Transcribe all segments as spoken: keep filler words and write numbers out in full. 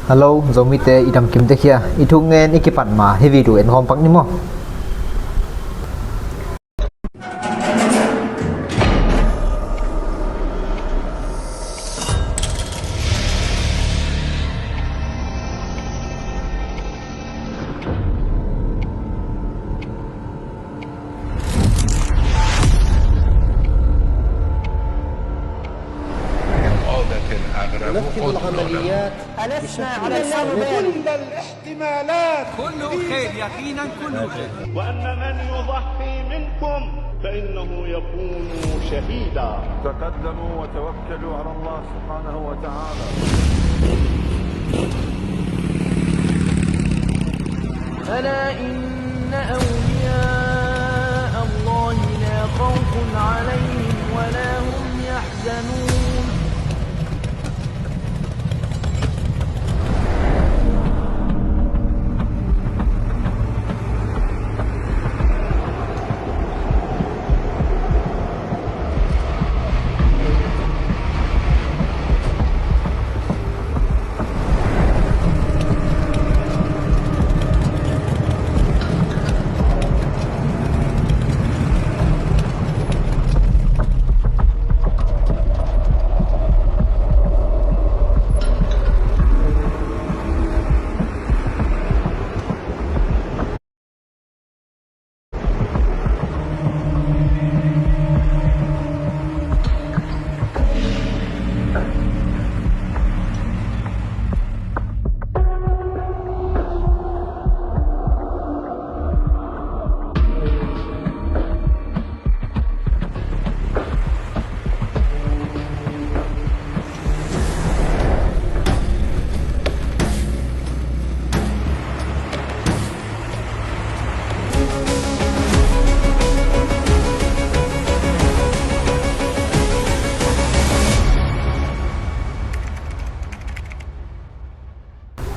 Hello, Zomite i damkim tek hia? I thu ngen i kipat ma hih video en khawm pak ni maw. نفذ العمليات. ألسنا على الأرض. كل الاحتمالات. كله خير، يقينا كله خير. وأن من يضحي منكم فإنه يكون شهيدا. تقدموا وتوكلوا على الله سبحانه وتعالى. ألا إن أولياء الله لا خوف عليهم ولا هم يحزنون.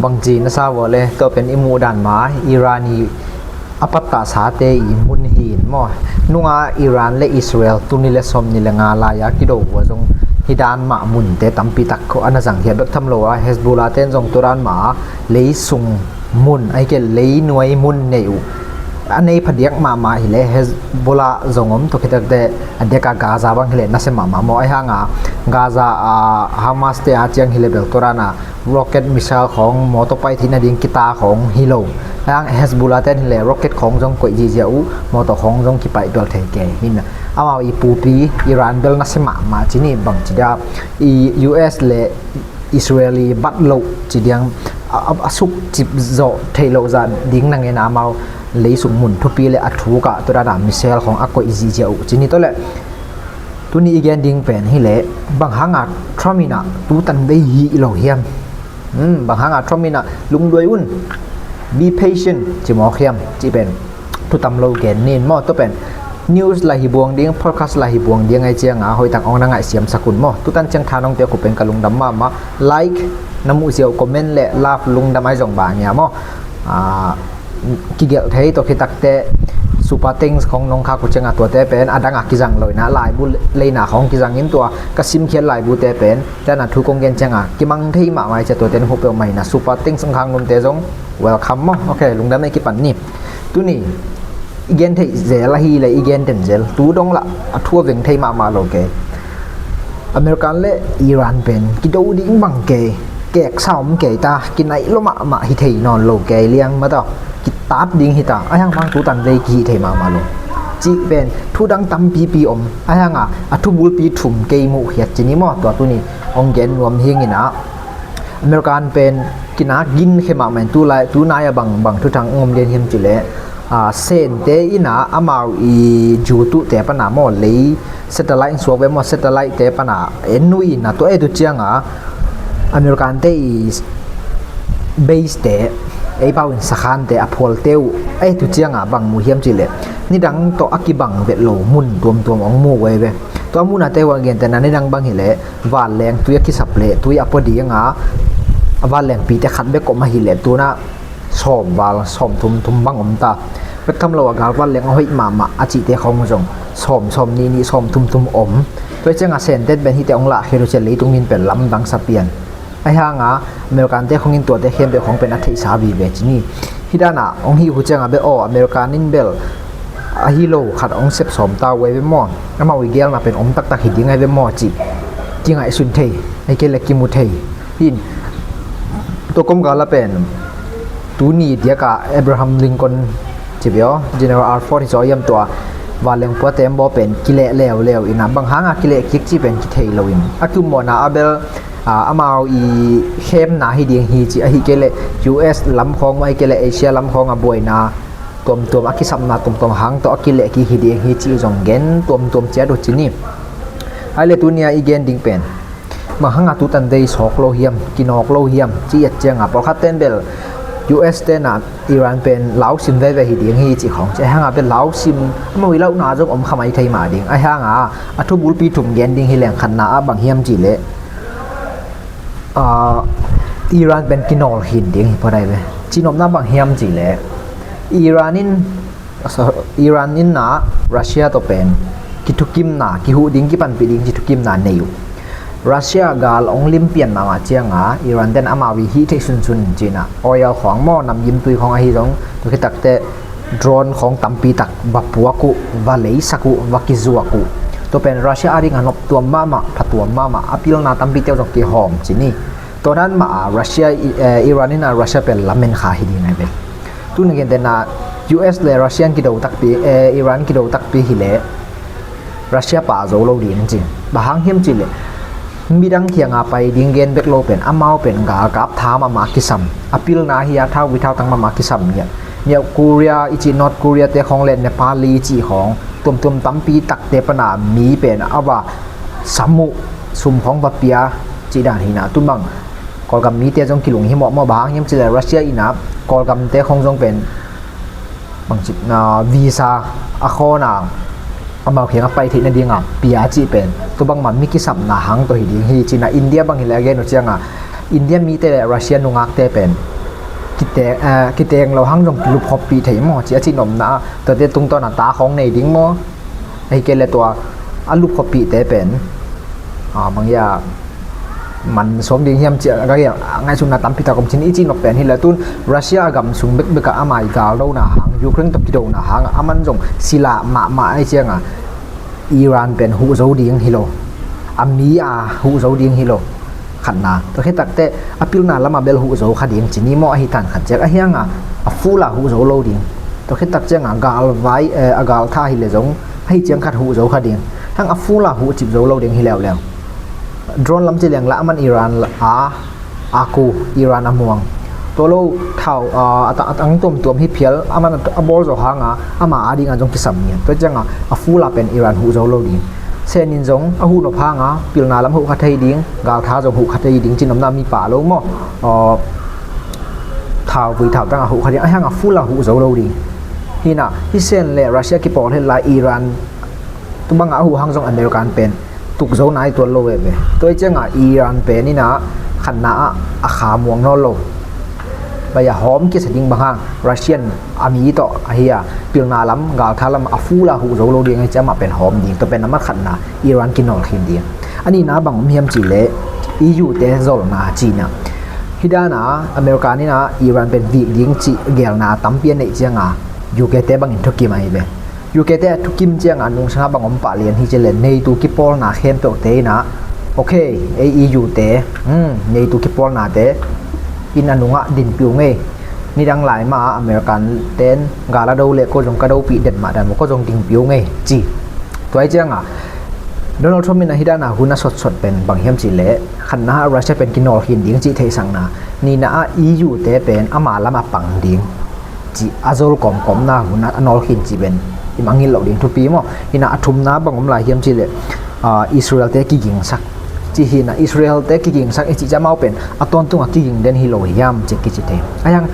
Bangci na sa vua le, tua pen i muh dan ma, Iran i a pattah sate i mun hi in maw. Nunga Iran le Israel tuni le sawmni le nga lai-a kido vua zong hi dan mah munte tampi tak khawng a na zang hi a, bek tham lo a Hezbollah ten zong tua dan mah a lei sung mun, ahih kei lei nuai mun nei uh. A nei phadiak mahmah hi le Hezbollah zong om, tua khit takte a diak a Gaza bang hi le nasia mahmah maw. Ahih hang a Gaza a Hamas te a ciang hi le bel tua dan a rocket missile khawng, mawtaw pai theihna ding kita khawng hi lo. Ahih hang Hezbollah ten hi le rocket khawng zong koih zihziah uh, mawtaw khawng zong kipaih tual thei kei hi in. Amau i pupi Iran bel nasia mahmah ci ni, bangci dia i U S le Israel i bat loh ci diang a, a, a suk cip zawh theih loh zah ding na ngen a, amau lei sung mun thupi le a thuk ah tua dan a missile khawng a koih zihziah uh ci ni. Tua le tuni i gen ding pen hi le, bang hang a Trump in a tu tan vei hi lo hiam? Hmm, bang hang a Trump in a lungduai un, be patient ci mawk hiam cih pen thu tam lo gen ni in maw. Tua pen news lah hi buang ding, podcast lah hi buang ding ahih ciang a hoih tak hong na ngaihsiam sak un maw. Tu tan ciang tha nong pia uh pen ka lungdam mahmah. Like na muh ziau, comment le love, lungdam ahi zong bang hia maw. Ah, kigelh thei, tua khit takte Super Thanks khawng nong khak uh ciang a tuate pen a dang a kizang lo in a, laibu leina khawng kizang in, tua ka simkhiat laibute pen, tua dan a thu kong gen ciang a kimang thei mahmah ahih ciang tuate na huh peuhmah in a, Super Thanks hong khak nunte zong welcome maw. Ok, lungdam, i kipan ni. Tuni i gen theih zel ahi le i gen den zel, tu dong lah a thu a veng thei mahmah lo kei. American le Iran pen kido ding bang kei, keksa om kei ta, kinaih lua mahmah hi thei nawn lo kei liang mah ta, kitat ding hi ta, ahih hang bang tu tan vei kihi thei mahmah lo cih pen thu dang tampipi om, ahih hang a a thu bulpi thum kei muh khiat ci ni maw. Tua tuni hong gen nuam hi ing in a, American pen kinak gin khe mahmah in, tu lai, tu nai a bang, bang thuthang om lian hiam cih leh, ah, Sente in a amau i jutuhte pan a maw, lei satellite suak ve maw, satellite te pan a en uh in a, tua et uh ciang a American te i base te, ei pau in sakhante a phualte uh et uh ciang a bang mu hiam cih leh, nidang tawh a kibang vet lo mun tuamtuam hong mu uh ei ve. Tua mun a te hua gentehna nidang bang hi leh, vanleng tui a kisap leh tui a pua ding a, a vanlengpite khat bek om ahih leh, tu-in a sawm val, sawm thum thum bang om ta. Bek tham lo a gal vanleng a hoih mahmah a cihte khawng zong sawm, sawm nih nih, sawm thum thum om. Tua ciang a Sente pen hihte hong lah khit uh ciang leitung min pen lamdang sa pian. Ahi hanga American te khongin tuate khempeuh khong pen a theihsa vive ci ni. Hih dana hong hih uh cianga bel aw American in bel ahi lo khat hong sep sawm ta uh ahi ve maw? Amau i gelna pen om taktak hi ding ahi ve maw cih kingaihsun thei, ahi kei le kimu thei. Hin tua kom gala pen tuni diaka Abraham Lincoln ci ve aw, General Alford hi zaw hiam tua vanleng puate embaw pen kileh leuleu ina bang hanga kileh kik ci pen kithei lo in a kiummawhna a bel amau i khemna hi ding hi ci ahi kei le U S lam khawng ahi kei le Asia lam khawng a buaina tuamtuam a kisapna tuamtuam hang tawh a kileh kik hi ding hi ci zong gen tuamtuam ciat uh ci ni. Ahi le tunia i gen ding pen bang hanga tutan dei sawk lo hiam, kinawk lo hiam ci et cianga pawlkhat ten bel U S tena Iran pen lausim veve hi ding hi ci khawng ci ahi hanga bel lausim amau i lauhna zong om khamai thei mah ding ahi hanga a thubulpi thum gen ding hi leng khatna ah bang hiam ci le Iran pen kinawl hin ding hi pawdai ve. Cinopna bang hiam ci le Iran in Iran in na Russia tawh pen kithukimna kihuh ding kipanpih ding kithukimna nei uh. Russia gal ong limpian mahmah cianga Iran ten amau i hih theih sunsun cina oil khawng maw namgimtui khawng ahi zong tukhitakte drone khawng tampi tak va puak uh, va leisak uh, va kizuak uh. Tua pen Russia a ding a noptuam mahmah phatuam mahmah a pilna tampi teu zong kihawm ci ni. Tua dan mah a Russia Iran in a Russia pen lamen kha hi ding ahi ve. Tuna gentena U S le Russia kido takpi Iran kido takpi hileh Russia pah zo lo ding ci. Bang hang hiam ci le midang kianga pai ding gen bek lo pen amau pen galkap tha mahmah kisam a pilna hi a thau vi thau tang mahmah kisam ngiat ngiat Korea i ci North Korea te khawng le Nepali i ci khawng tuamtuam tampi takte pana mi pen a va sam uh sum khawng va pia cih dan hina tumang Kawlgam mite zong kilung hi mawhmawh bang hang hiam ci le Russia ina Kawlgamte khawng zong pen bangcik na visa a khawna amau khiang a pai theih nadinga pia cih pen tua bangma mi kisapna hang tawh hi ding hi cina India bang hileh a gen uh cianga India mite le Russia nungakte pen kiteng lo hang zong lupkhoppih thei maw ci a cinomna ah tuate tungtawna ta khawng nei ding maw? Ahi kei le tua a lupkhoppihte pen mangia man sawm ding hiam cia ka gen ngaihsutna tampi tak om cin i cih nop pen hi le tun Russia a gam sung bekbek ah amai galdona hang Ukraine tawh kidona hang a man zong sila mahmah ai cianga Iran pen huh zo ding hi lo a mi a huh zo ding hi lo khatna tua khit takte a pilna lama bel huh zo kha ding ci ni maw ahi tan khat ciak ahi hanga a fula huh zo lo ding tua khit tak cianga galvai a galtha hi le zong ahi ciang khat huh zo kha ding hang a fula huh cip zo lo ding hi leuleu. Drone lam ci leng la a man Iran a aku Iran a muang tua lo thau a tang tuamtuam hi phial a man a bawl zo hanga ama a dinga zong kisam ngian tua cianga a fula pen Iran huh zo lo ding. Senin zong a huh nop hanga pilna lam huh kha thei ding galtha zong huh kha thei ding cinomna mi pah lo maw? Thau vui thau tanga huh kha ding a hanga fula huh zo lo ding. Hina hi sen le Russia kipawl hel lai Iran tubanga a huh hang zong American pen tuk zo nai tuan lo veve tua i cianga Iran pen ina khatna ah a kha muang nawn lo. Bai a hawm kisa ding bang hang Russian a mi tawh ahi a pilna lam galtha lam a fula huh zo lo ding ahi ciamah pen hawm ding tua pen a mat khatna Iran kinawl khin ding. A nihna bang om hiam ci le E U te zolna cina hidana American ina Iran pen vik ding cih gelna tampi a neih cianga U K te bangin thukim ahi ve. U K te a thukim cianga nungsanga bang om pah lian hi ci le NATO kipawlna khempeuh te ina okay ei E U te NATO kipawlna te in a nungah dinpiu ngei. Nidang lai ma American ten gala do le ko zong ka dopih den mah dan ko zong dingpiu ngei ci. Tuai cianga Donald Trump in a hidana hun a sotsot pen bang hiam ci le khatna a Russia pen kinawl khin ding cih theihsakna nihna a E U te pen ama lam a pang ding cih a zol kawmkawmna hun a nawl khin cih pen i mangngilh loh ding thupi maw? Hina a thumna bang om lai hiam cih leh Israel te kigingsak cih hina Israel te kigingsak i cih ciah amau pen a tawntunga kiging den hi lo hiam cih kici thei. A hiang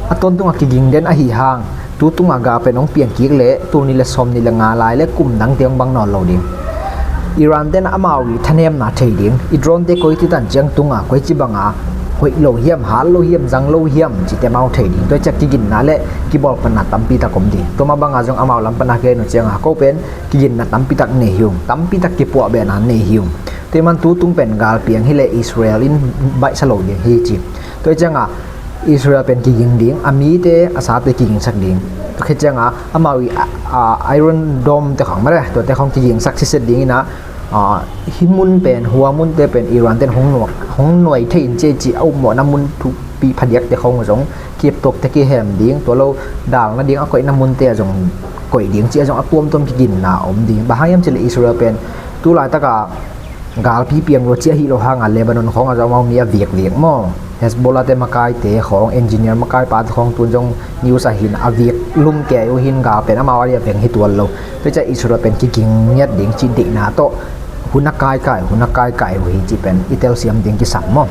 a tawntunga kiging den ahi hang tu tunga ga pen hong piang kik leh tul nih le sawm nih le nga lai le kum dangte hong bang nawn lo ding. Iran ten amau i thanemna thei ding i drone te koi titan ciang tunga koi ci banga hoih lo hiam hal lo hiam zang lo hiam cite amau thei ding tua ciah kiginna le kibawlpatna tampi tak om ding tua ma banga zong amau lam pana gen uh cianga ko pen kiginna tampi tak nei hi ung tampi tak kipuah behna nei hi ung. Tuiman tutung pen galpiang hileh Israel in baihsa lo ding hi ci. Tua hi cianga Israel pen kiging ding, a mite a sate kigingsak ding. Tua khit cianga amau i a, a, Iron Dome te khong mare, tuate khong kigingsak siset ding ina, a, hi mun pen, hua munte pen Iran ten hong nuai, hong nuai thei in ci ci a upmawhna mun thupi phadiakte khong zong kiptuakte kihem ding, tua lo dalna ding a koihna munte a zong koih ding ci a zong a tuamtuam kiginna om ding. Bang hang hiam cileh Israel pen tulaitaka galpi piang lo ci ahi lo hanga Lebanon khong a zong amau mi a viakviak maw? Hezbollah te makaite khong, engineer makai pate khong tun zong news ahin a viak lum kei uh hin gal pen amau a dia veng hi tuan lo. Tua ciah Israel pen kiging ngiat ding ci deihna tawh hun a kaikai, hun a kaikai uh hi ci pen i telsiam ding kisam maw?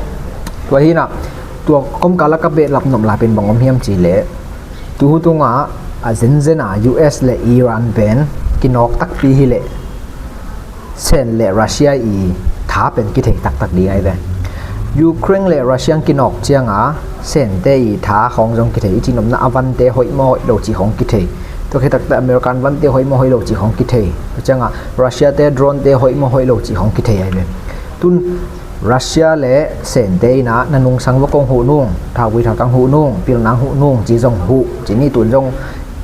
Tua hina tua komkala ka behlap nop lai pen bang om hiam cileh tuhu tunga a zenzen a U S le Iran pen kinawk takpi hileh Sen le Russia i tha pen kithei taktak ding ahi ve. Ukraine le Russia kinawk cianga Sente i tha khong zong kithei, i cinopna a vante hoih maw hoih lo ci khong kithei. Tua khitakte American vante hoih maw hoih lo ci khong kithei. Tua cianga Russia te drone te hoih maw hoih lo ci khong kithei ahi ve. Tun Russia le Sente ina na nungsang va kong huh nung, thauvui thautang huh nung, pilnang huh nung ci zong huh ci ni. Tun zong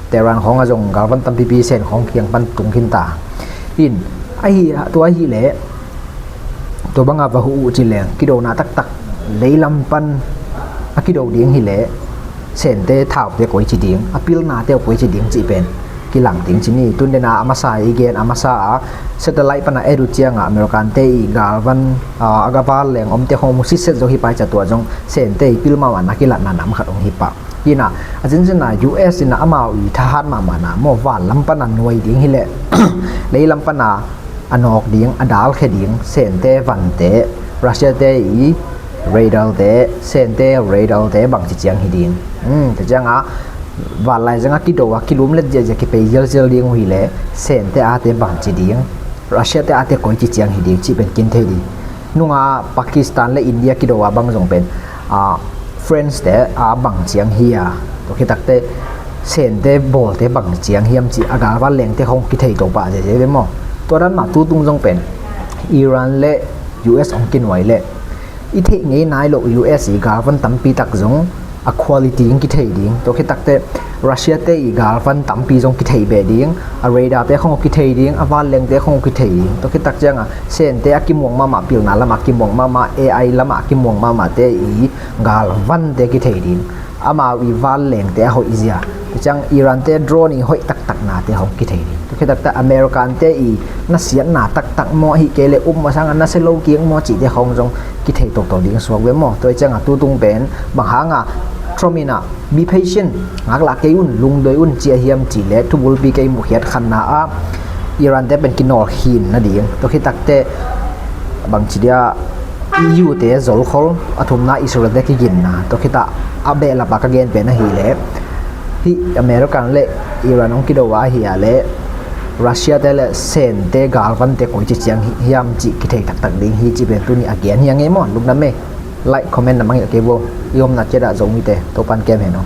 Tehran khong a zong galvan tampipi Sen khong kiang pan tung khin ta. In ahi tua ahi leh tua banga va huh uh ci leng kidona taktak leilam pan a kido ding hileh Sente thaute koi ci ding, a pilnate koi ci ding cih pen kilang ding ci ni. Tun dena a masa i gen a masa a satellite pana edu cianga American te i galvan a, a gaval leng omte khong mu siset zo hi pai ca tua zong Sente i pil mahmahna kilatna nam khat om hi pah. Hina a zinzina U S ina amau i thahat mahmahna maw, van lam pana nuai ding hileh leilam pana a nawk ding, a dalkhe ding Sente vante, Russia te i radar te, Sente radar te bangci ciang hi ding. Hmm, tua cianga vanlai zanga kido a kilum let ziahziah kipei zialzial ding uh hileh Sente ate bangci ding, Russia te ate koici ciang hi ding cih pen kin thei ding. Nunga Pakistan le India kido a bang zong pen a, France te a bang ciang hi a, tua khitakte Sente bawlte bang ciang hiam cih a galvan lengte khong kithei to pah ziahziah ve maw? Tua dan mah tutung zong pen Iran le U S hong kinuai leh i theih ngei nai loh U S i galvan tampi tak zong a quality in kithei ding. Tua khitakte Russia te i galvan tampi zong kithei beh ding, a radar te khong kithei ding, a vanleng te khong kithei ding. Tua khitak cianga Sente a kimuang mahmah, pilna lamah kimuang mahmah, A I lamah kimuang mahmah te i galvan te kithei ding. Amau i vanleng te a hoih zia. Tua ciang Iran te drone i hoih taktak nate hong kithei ding. Tua khitakte American te i nasiatna taktak maw, ahi kei le upmawh sanga nasia lo kiang maw cihte khong zong kithei toktok ding suak ve maw? Tua hi cianga tutung pen bang hanga Trump ina be patient, ngaklah kei un, lungdoi un ci a hiam cih leh thubulpi kei muhkhiat khanna ah Iran te pen kinawl khin nading. Tua khitakte bangci dia E U te zolkhol, a thumna Israel te kiginna. Tua khita a behlapa ka gen pen ahileh hih American le Iran hong kido a ahi a leh Russia te le Sente galvante koici ciang hiam cih kithei taktak ding hi cih pen tuni a gen hi a ngei maw? Lungdam ei. Like, comment na mangngilh kei vo. I omna ciat ah Zomite Topan kem hen aw.